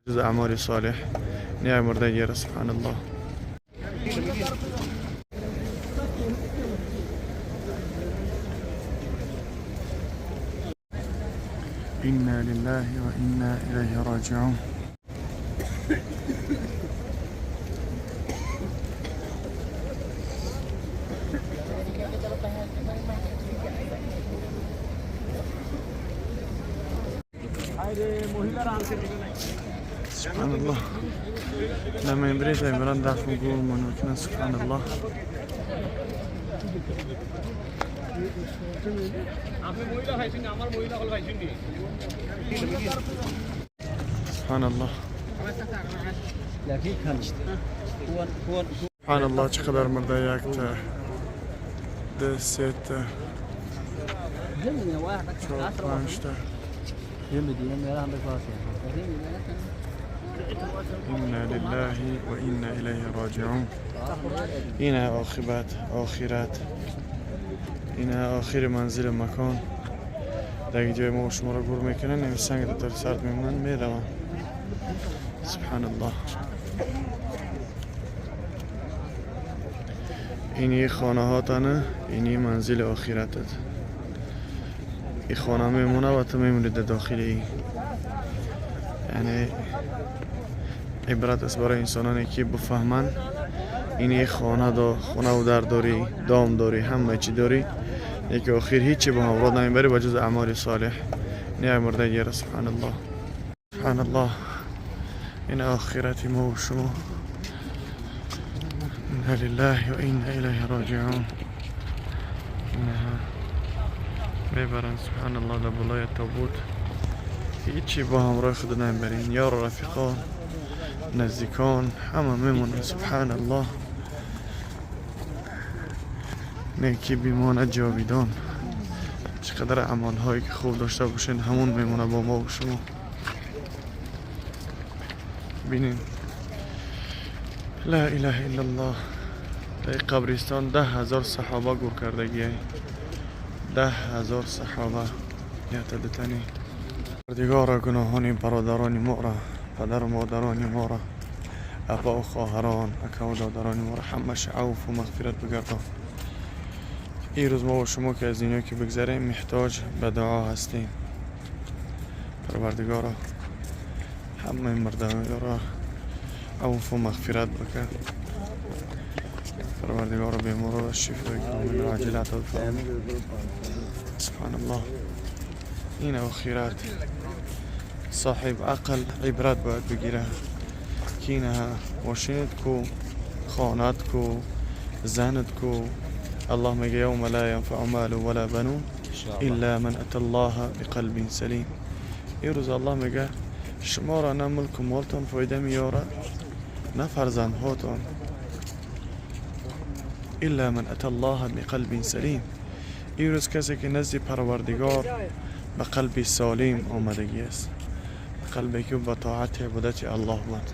جز اعمال صالح. نه مردگی، سبحان الله. إنا لله وإنا إليه راجعون. سبحان الله. لما يمريت عمران دعف نقول من سبحان الله. سبحان الله، سبحان الله. چقدر مرده. یک تا، دو، سه تا، چهار، پنج تا. إنا لله وإنا إليه راجعون. اینا عاقبت آخرت، اینا آخر منزل مکان. در جای ما شما را گور میکنن، این سنگ در سرد میمونن، میرون. سبحان الله. اینی خانه هاتانه، اینی منزل آخرتت. این خانه میمونه و تو میمونی در داخل ای. یعنی عبرت است برای انسانانی که بفهمن. این خانه دا خانه و در داری، دام داری، همه چی داری، یکی آخر هیچی با همراه نمیبری با جز اعمال صالح. نه مردگی. سبحان الله، سبحان الله. این آخرت ما و شما. إنا لله وإنا إليه راجعون. اینها میبرن، سبحان الله، در بالای تابوت. هیچی با همراه خود نمیبرین. یار و رفیقان، نزدیکان، همه میمونن. سبحان الله. نیکی بیمانه جاویدان. چقدر اعمال هایی که خوب داشته باشین، همون میمونه با ما و شما. بینین. لا اله الا الله. در قبرستان 10,000 صحابه گور کردگی، 10,000 صحابه. یا تدتنی پروردگارا، گناهان برادران ما را، پدر و مادران ما را، ابا و خواهران، اکا و دادران ما را همش عفو و مغفرت بگردان. این روز ما و شما که از دنیا که بگذریم، محتاج به دعا هستیم. پروردگارا، همه مردم را عفو و مغفرت بکن. پروردگارا، بیمارا را شفای کامل و عاجل عطا بفرما. سبحان الله. این آخرت. صاحب عقل عبرت باید بگیره که اینها ماشینت کو، خانت کو، زنت کو. الله میگه یوم لا ينفع مال ولا بنون الا من اتى الله بقلب سلیم. این روز الله میگه شما را نه ملک و مالتان فایده میاره، نه فرزندهاتان، الا من اتى الله بقلب سلیم. این روز کسی که نزد پروردگار به قلب سالم آمدگی است، به قلبی که به طاعت عبادت الله بود.